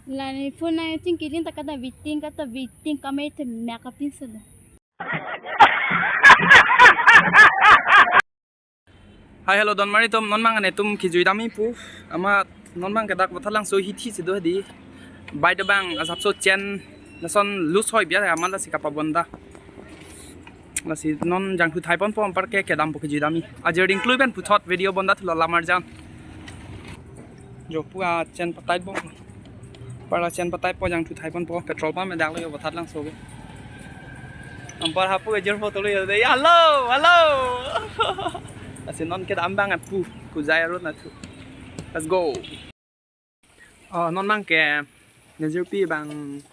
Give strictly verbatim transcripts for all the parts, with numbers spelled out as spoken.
Lani phone nang chingkiling ta kada waiting, kada waiting kame te mek apin solo. Hi, hello, donmari atum, non abang netum kejui damji pu. Amat non abang ke dak Bothatlangso hithi si do di. Bai dobang asapso chen lason lose hoi biar amat lasi kapabonda. Lasi non jangthu thai ponpo, anparke kedampo kejui damji. Ajir dingklui pen puthot video bonda thulo lam arjan. Jo pu achen patai bom. Anpar achen pataipo, jangthu thai ponpo, petrol pump me dak lo jo Bothatlangso ke. Anpar hapu ajir photo lo jo de. Hello, hello. Lasi non kedam abang apu, kujai arun athu. Let's go. Oh, non abang ke, nejirpi abang,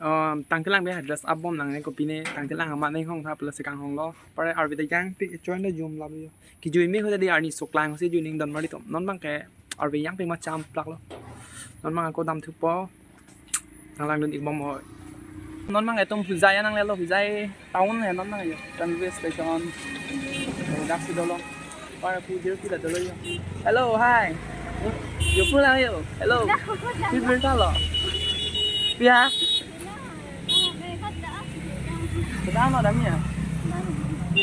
oh, tangtelang be dress up bom nangne, kopine tangtelang amat ning hong thap lo si kanghong lo. Anpar arve ta jangpi, chon da jum lap jo. Kejui me ho ta di arni suklang si jui ning donmari atum. Non abang ke arve jangpi ma cham plak lo. Non abang ako dam thupo. Nang langdun ik bom hoi. Non abang etum Hojai nanglelo, Hojai town he non abang jo. Railway station. Dak si dolo. Anpar apu jirpi ta dolo jo. Hello, hi. Jo pu lang jo. Hello. Pi birta lo. Pi ha? Kedam lo damji ya?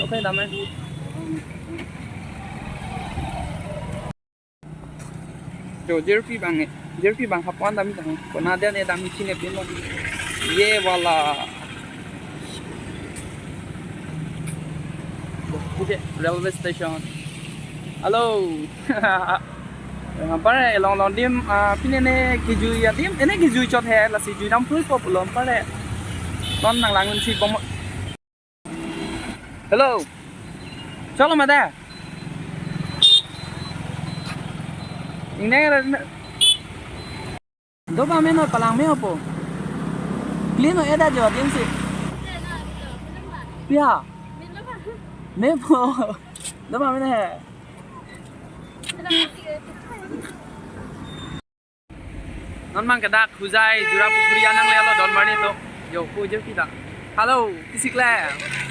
Okay, damji. Jo, jirpi abang eh. Jirpi abang hapu-an damji tang. Konat adim ne damji chine pin lo. Ye wala. Okay, railway station. Hello. Anpar along along adim, ah, pine ne kejui adim, ene kejui chot he, lasi jui dam pui po pulo anpar. Non nang langdun si bom. Hello. Cholo mada. Ingne. Dobang me non palang me po. Clean lo eda jo adim si. Pi ha? Mepo. Dobang me non he. Non abang ke dak Hojai Jura Pukhuri nanglelo donmari atum. Jo, pu jirpi ta. Hello, kisikle.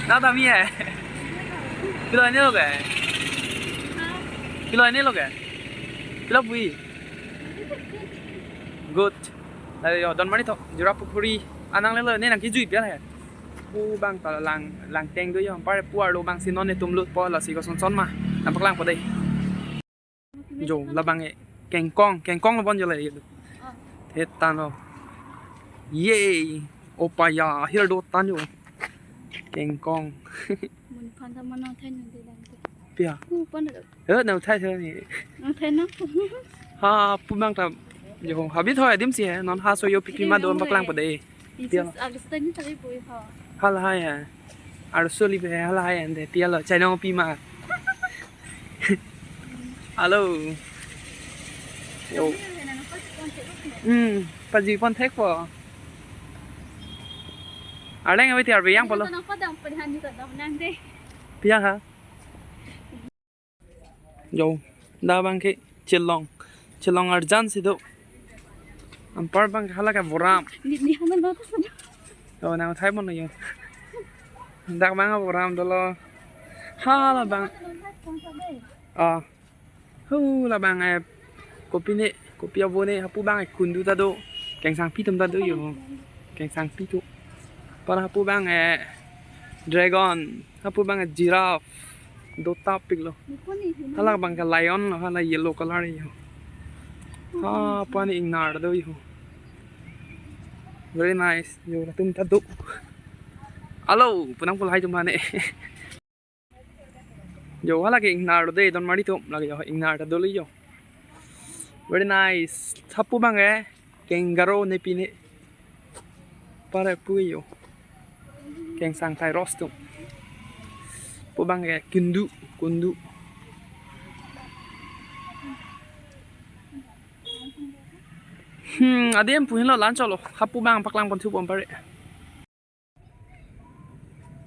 Na damji he. Pilo ne lo ke? Pilo ne lo ke? Pilo bui. Good. Ayo, donmari atum, Jura Pukhuri nanglelo, ne nang kejui pi he. Pu abang ta lang, langteng do jo, anpar pu arlo abang si non netum lutpo, lasi koson son ma. Nang paklangpo dei. Jo, labang eh, kengkong, kengkong lo bon jo le. Thet tan lo. Ye, opa ya, ahir do tan jo. Kengkong. Mun phan ta mano thai nang de lang te. Pi ha? Pu pon do. Eh, nang thai thai ni. Nang thai na. Hapu abang ta. Jo, habit hoi adim si he. Non ha so jo pipi ma do paklangpo dei. Pi ha? Agus tani thai bui ha. Hala hai ha. Arso li pe hala hai ante pi ha lo chai nangpi ma. Hello. Jo. Hmm, pajui pon thekpo. Arleng avi ti arve jangpo lo. Pi ha? Jo, dak abang ke chelong, chelong arjan si do. Anpar abang ke hala ke voram. Ni, ni hana lo ta sana. Jo, nang thai mon jo. Dak abang voram dolo. Hala abang. Ah. Hu labang eh. Kopine, kopi avo ne, hapu abang eh kundu ta do. Kengsangpi atum ta do jo. Kengsangpi atum. Anpar hapu abang eh dragon. Hapu abang giraffe. Do tapik lo. Hala abang ke lion lo, hala yellow color jo. Hapu ani ingnar do jo. Very nice. Jo, latum ta do. Hello, pu nang pulhai atum mane. Jo, hala ke ingnar do dei, donmari atum, lake jo ingnar ta dolo jo. Very nice. Hapu abang eh kangaroo ne pine. Anpar pu jo. Kengsang thyrops atum. Hapu abang eh kundu, kundu. Hmm, adim pu henlo lan cholo. Hapu abang paklang pon thupo anpar.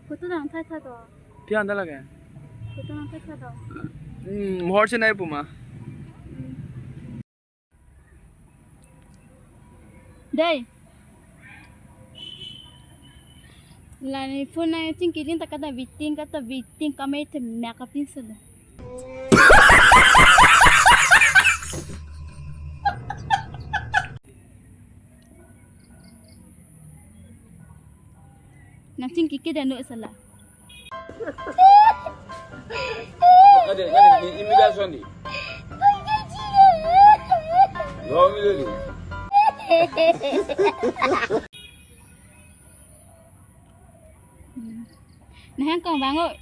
Photo nang thai thai to. Pi ha anta lake? Photo nang thai thai to. Hmm, mohor si nai pu ma. Dei. Lani phone nang chingkiling ta kada waiting, kada waiting kame te mek apin solo. Nangchingki ke dano sala. Ade, ade, ni imida sondi. Lo milo di. Naheng kong bang oi.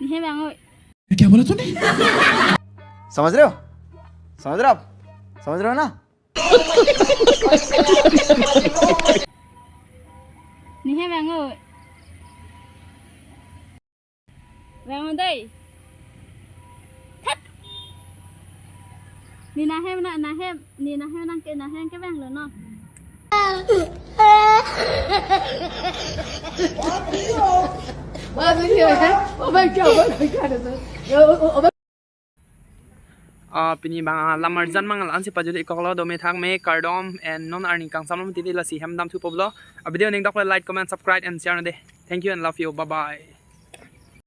Naheng bang oi. ये क्या बोला तूने? समझ रहे हो? समझ रहे हो आप? समझ रहे हो ना? Naheng bang oi. Bang oi dei. Thet. Ne naheng na, naheng, ne naheng nang ke, naheng ke bang lo no. Oh my God, oh my God. Ah, pini bang, ah, lam arjan mang la-ansi pajut-ik koklo, dome thakme kardom, and non arni kangsam lo titi lasi hem dam thupo lo. Ah, video ning dok le like, comment, subscribe and share nang de. Thank you and love you. Bye bye.